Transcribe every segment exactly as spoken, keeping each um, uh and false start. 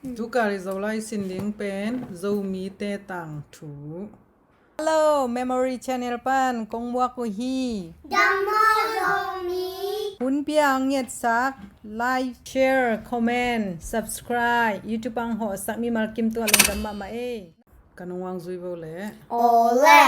Tukal i Zolai sin ding pen Zomite tangthu. Hello, Memory Channel pan kong muak uh hi. Dam maw Zomi. Hun pia ang ngetsak, like, share, comment, subscribe, YouTube ang hawhsak mimal kim tua lungdam mahmah ei. Ka nungwang zui vo le. Aw le.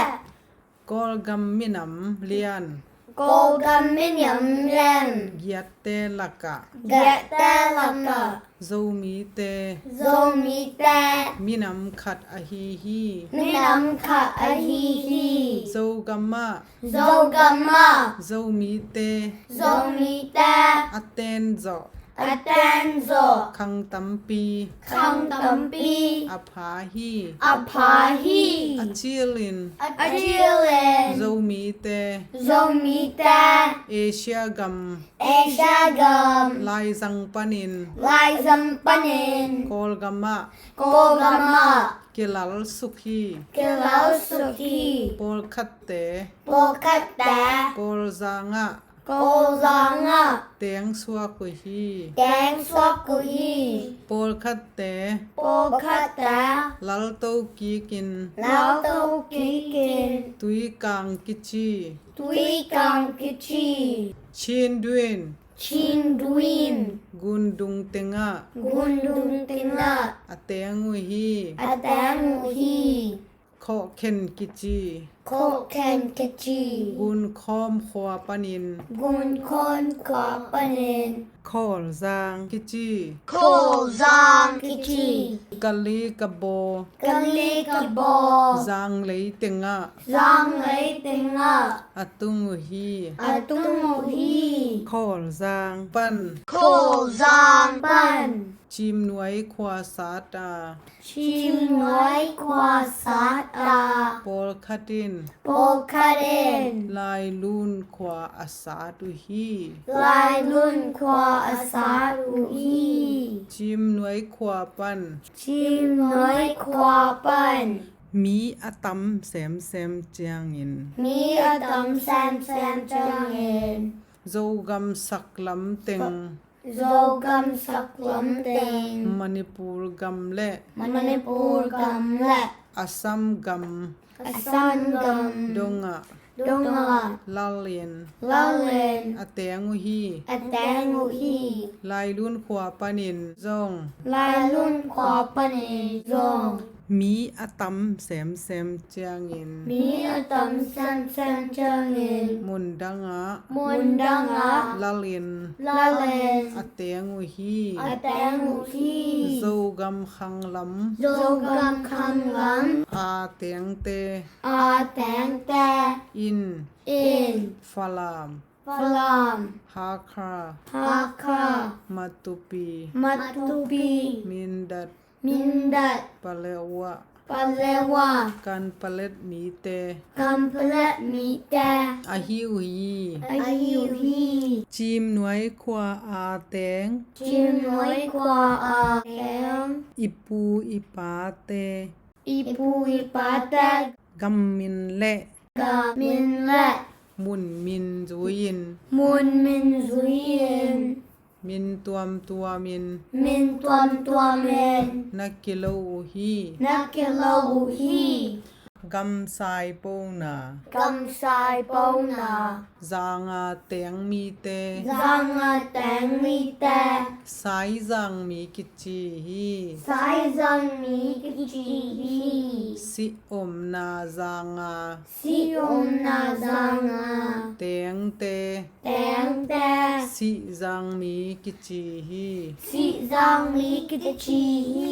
Kawlgam minam lian. Kawlgam minam lian. Giatte lakah. Giatte lakah. Zomite. Zomite. Minam khat ahi hi. Minam khat ahi hi. Zogamah. Zogamah. Zomite. Zomite. A ten zawh. A ten zawh. Khang tampi. Khang tampi. A pha hi. A pha hi. A cilin. A cilin. Zomite. Zomite. Asia gam. Asia gam. Laizang panin. Laizang panin. Kawlgamah. Kawlgamah. Kilal suk hi. Kilal suk hi. Pawlkhatte. Pawlkhatte. Kawlzangah. Kawlzangah. Teng suak uh hi. Teng suak uh hi. Pawlkhatte. Pawlkhatte. Lalto kikin. Lalto kikin. Tuikang kici. Tuikang kici. Chinduin. Chinduin. Gundung tengah. Gundung tengah. A teng uh hi. A teng uh hi. Khawhkhen kici. Khawhkhen kici. Gunkhawm khua panin. Gunkhawm khua panin. Khawlzang kici. Khawlzang kici. Kali kabaw. Kali kabaw. Zanglei tengah. Zanglei tengah. A tung uh hi. A tung uh hi. Khawlzang pan. Khawlzang pan. Cimnuai khua sat a. Cimnuai khua sat a. Pawlkhat in. Pawlkhat in. Lailun khua a sat uh hi. Lailun khua a sat uh hi. Cimnuai khua pan. Cimnuai khua pan. Mi a tam semsem ciangin. Mi a tam semsem ciangin. Zogam saklam teng. Zogam saklam teng. Manipur gam le. Manipur gam le. Assam gam. Assam gam. Dongah. Dongah. Lalin. Lalin. A teng uh hi. A teng uh hi. Lailun khua panin zong. Lailun khua panin zong. Mi a tam semsem ciangin. Mi a tam semsem ciangin. Mundangah. Mundangah. Lalin. Lalin. A teng uh hi. A teng uh hi. Zogam khanglam. Zogam khanglam. A tengte. A tengte. In. In. Falam. Falam. Hakha. Hakha. Matupi. Matupi. Mindat. Mindat. Palewa. Palewa. Kanpalet mite. Kanpalet mite. Ahi uh hi. Ahi uh hi. Cimnuai khua a teng. Cimnuai khua a teng. I pu i pate. I pu i pate. Gam min le. Gam min le. Mun min zui-in. Mun min zui-in. Min tuamtuamin. Min tuamtuamin. Na kilo uh hi. Na kilo uh hi. Gamsai pona. Gamsai pona. Zanga teng mite. Zanga teng mite. Saizang mi kici hi. Saizang mi kici hi. Si omna zanga. Si omna zanga. Tengte. Tengte. Sihzang mi kici hi. Sihzang mi kici hi.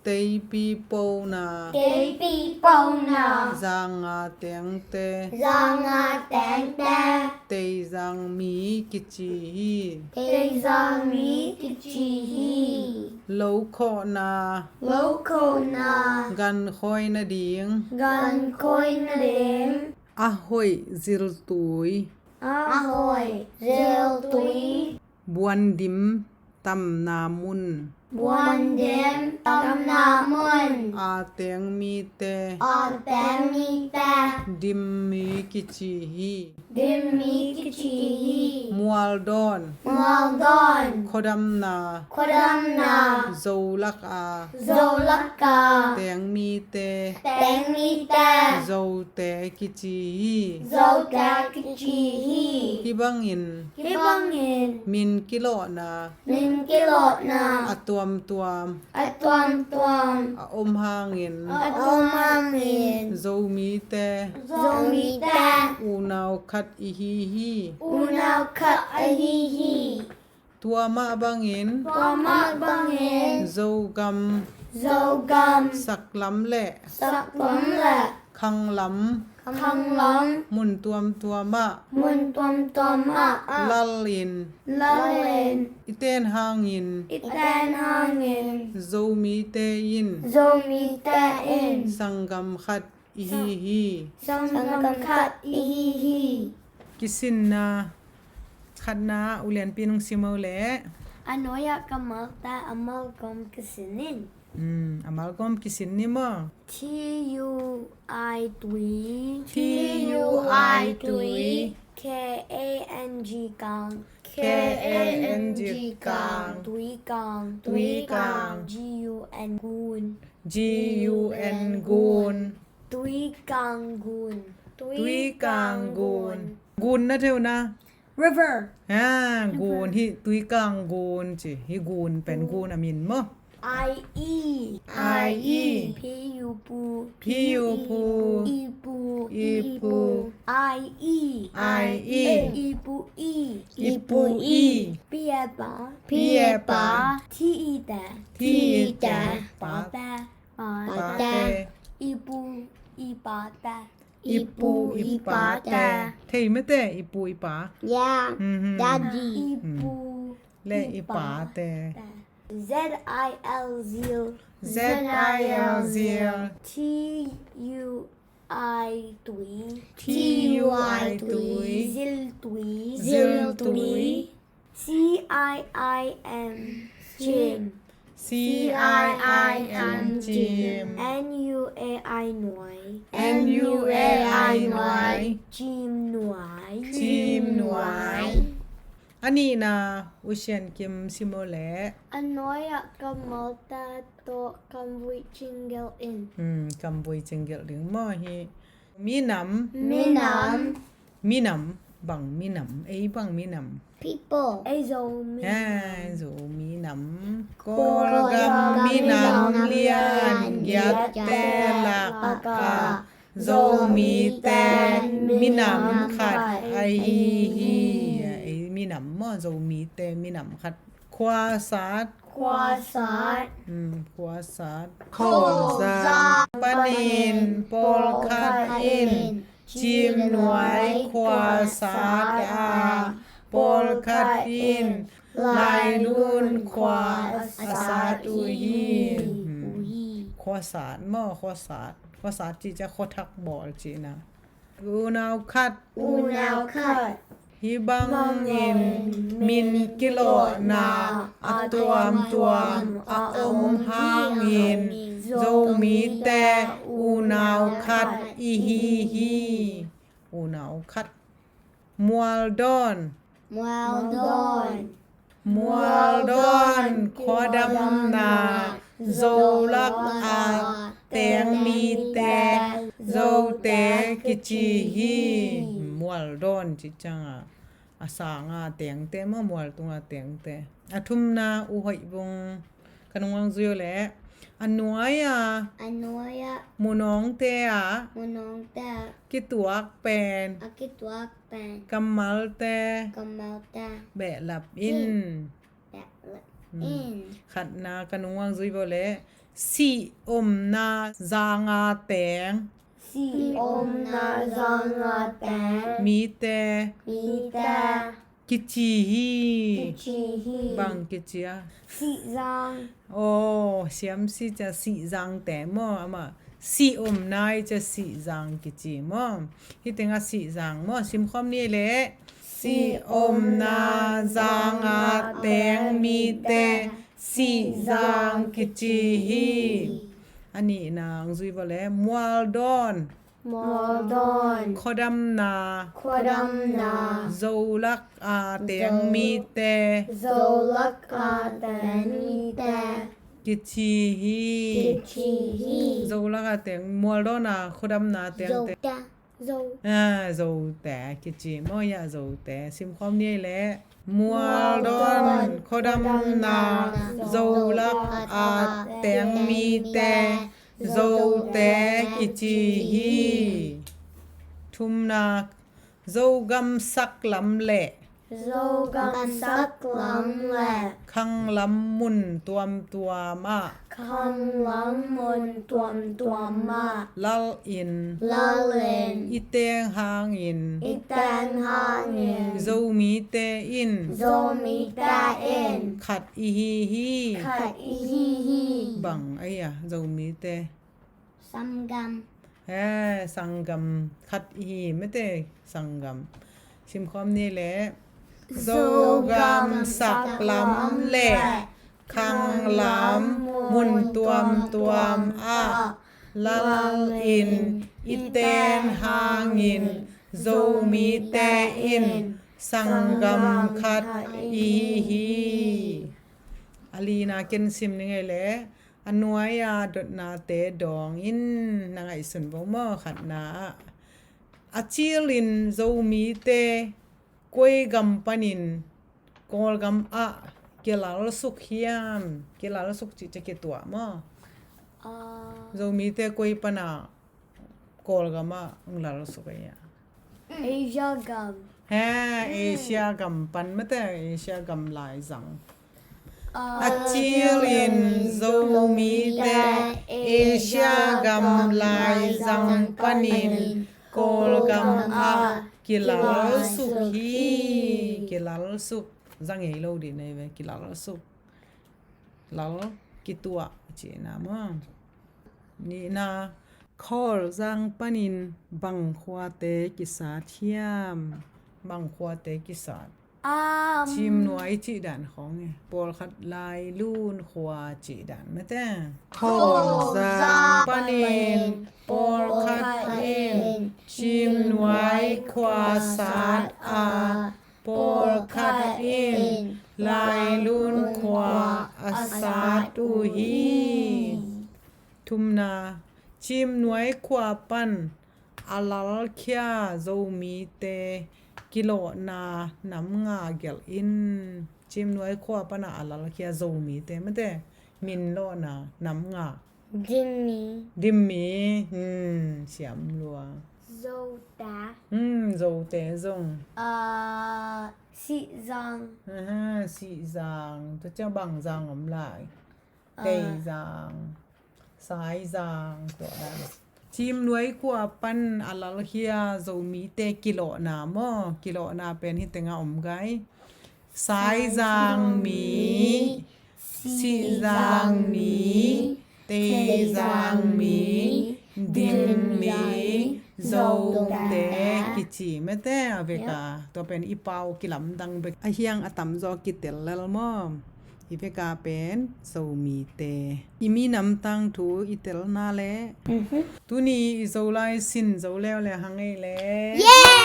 Teipi pona. Teipi pona. Zanga tengte. Zanga tengte. Teizang mi kici hi. Teizang mi kici hi. Lokhawhna. Lokhawhna. Gankhawina ding. Gankhawina ding. A hoih ziltui. A hoih ziltui. Buandim tamna mun. Buandim, tamna mun. A teng mite. A teng mite. Dimmi kici hi. Dimmi kici hi. Mualdawn. Mualdawn. Khuadamna. Khuadamna. Zolak a. Zolak a. Teng mite. Teng mite. Zote kici hi. Zote kici hi. Hih bangin. Hih bangin. Min kilawhna. Min kilawhna. A tuamtuam. A tuamtuam. A om hangin. A om hangin. Zomite. Zomite. Unau khat i hi hi. Unau khat i hi hi. Tua mah bangin. Tua mah bangin. Zogam. Zogam. Saklam le. Saklam le. Khanglam. Khanglam. Mun tuamtuam ah. Mun tuamtuam ah. Lal in. Lal in. I ten hangin. I ten hangin. Zomite in. Zomite in. Sanggam khat i hi hi. Sanggam khat i hi hi. Kisinna. Khatna, U Lianpi nong sim o leh. A nuai-ah ka malte a malgawm kisin in. Hmm, a malgawm kisin ni maw? T U I tui. T U I tui. K A N G kang. K A N G kang. Tui kang. Tui kang. G U N gun. G U N gun. Tui kang gun. Tui kang gun. Gun na theu na. River. Ha, gun hi, tui kang gun ci. Hi gun pen gun a min maw? I E. I E. Pu, pu. Pu, pu. Ipu. Ipu. I E. I E. Ipu, i. Ipu, i. Pi, e, pa. Pi, e, pa. Ti, i, te. Ti, i, te. Pa, te. Pa, te. Ipu, ipa, te. Ipu, ipa, te. Thei mete, ipu, ipa. Yeah. Mhm. Daddy. Ipu, le ipa, ipa, te. Z I L, zil. Z I L, zil. T U I, tui. T U I, tui. Zil, tui. Zil, tui. C I I M, cim. C I I M, cim. N U A I, nuai. N U A I, nuai. Cim nuai. Cim nuai. A nihna, U Sian Kim sim o leh. A nuai-ah ka malte tawh kam vui cinggelh in. Hmm, kam vui cinggelh ding maw hi. Minam. Minam. Minam. Bang minam. Ei bang minam. People. Ei Zomi. Ha, Zomi nam. Kawlgam minam lian giatte lakah Zomite minam khat ahi hi. Ei minam maw, Zomite minam khat. Khuasat. Khuasat. Hmm, khuasat. Khuasat. Khuasat panin pawlkhat in Cimnuai khua sat a, pawlkhat in Lailun khua a sat uh hi. Khua sat maw, khua sat. Khua sat cih ciang khua thak bawl cihna. Unau khat. Unau khat. Hih bangin min kilawhna a tuamtuam a om hangin Zomite unau khat i hi hi. Unau khat. Mualdawn. Mualdawn. Mualdawn khuadamna Zolak a teng mite Zote kici hi. Mualdawn cih ciangin a sanga tengte maw, mual tunga tengte. A thumna U Hoih Vung ka nung ang zui uh leh. A nuai-a. A nuai-a. Munawngte ah. Munawngte ah. Kituak pen. A kituak pen. Kammalte. Kammalte. Behlap in. Behlap in. Khatna ka nung ang zui uh leh. Sih omna zanga teng. Sih omna zanga teng. Mite. Mite. Kici hi. Kici hi. Bang kici a? Sihzang. Aw, siamsi ca sihzangte maw, amah sih omna i ca sihzang kici maw. Hih tengah sihzang maw, simkhawm ni leh. Sih omna zanga teng mite Sihzang kici hi. A nihna hong zui vawleh, Mualdawn. Mualdawn. Khuadamna. Khuadamna. Zolak a teng Zo-, mite. Zolak a teng mite. Kici hi. Kici hi. Zolak a teng, Mualdawn a khuadamna teng te. Zote. Zo. Ah, Zote kici maw, ya Zote. Simkhawm ni ei leh. Mualdawn khuadamna Zolak a teng mite Zote kici hi. Thumna, Zogam saklam le Zogam saklam le khanglam mun tuamtuam ah. Khanglam mun tuamtuam ah. Lal in. Lal in. I teng hangin. I teng hangin. Zomite in. Zomite in. Khat i hi hi. Khat i hi hi. Bang a hi a, Zomite. Sanggam. He, sanggam khat i hi mete, sanggam. Simkhawm ni leh. Zogam saklam le khanglam mun tuamtuam ah lal in i ten hangin Zomite in sanggam khat i hi hi. A lina ken sim ni ngei leh. A nuai-a dotnate dawng in na ngaihsun vo maw, khatna ah. A cilin Zomite koi gam panin Kawlgam ah kilalsuk hiam? Kilalsuk cih ciang kituah maw? Ah. Zomite koi pana Kawlgam ah hong lalsuk a hia? Asia gam. He, Asia gam pan mete, Asia gam laizang. Ah. A cilin Zomite Asia gam laizang panin Kawlgam ah kilalsuk hi. Kilalsuk. Zang ei lo dih nei ve, kilalsuk. Lal kituah cihna maw. Nihna, Khawl zang panin bang khuate kisat hiam? Bang khuate kisat? Um. Cimnuai cih dan khawng e. Pawlkhat Lailun khua cih dan mete. Khawl zang panin pawlkhat in Cimnuai khua sat a, pawlkhat in Lailun khua a sat uh hi. Thumna, Cimnuai khua pan a lalkhia Zomite kilawhna nam nga gelh in. Cimnuai khua pana a lalkhia Zomite mete min lawhna nam nga. Dimmi. Dimmi. Hmm, siam lua. Zote. Hmm, Zote zong. Ah, Sihzang. Aha, Sihzang. Tua ciang bang zang om lai? Ah. Teizang. Saizang. Tua dan. Cimnuai khua pan a lalkhia Zomite kilawhna maw? Kilawhna pen hi tengah om gai. Saizang mi, Sihzang mi, Teizang mi, Dimmi, Zote kici mete a veka. Tua pen i pau kilamdang bek a hiang a tamzaw kitel lel maw? I veka pen Zomite. I minam tangthu i telna le. Mhm. Tuni i Zolai sin zo leuleu hang ei le. Yeah!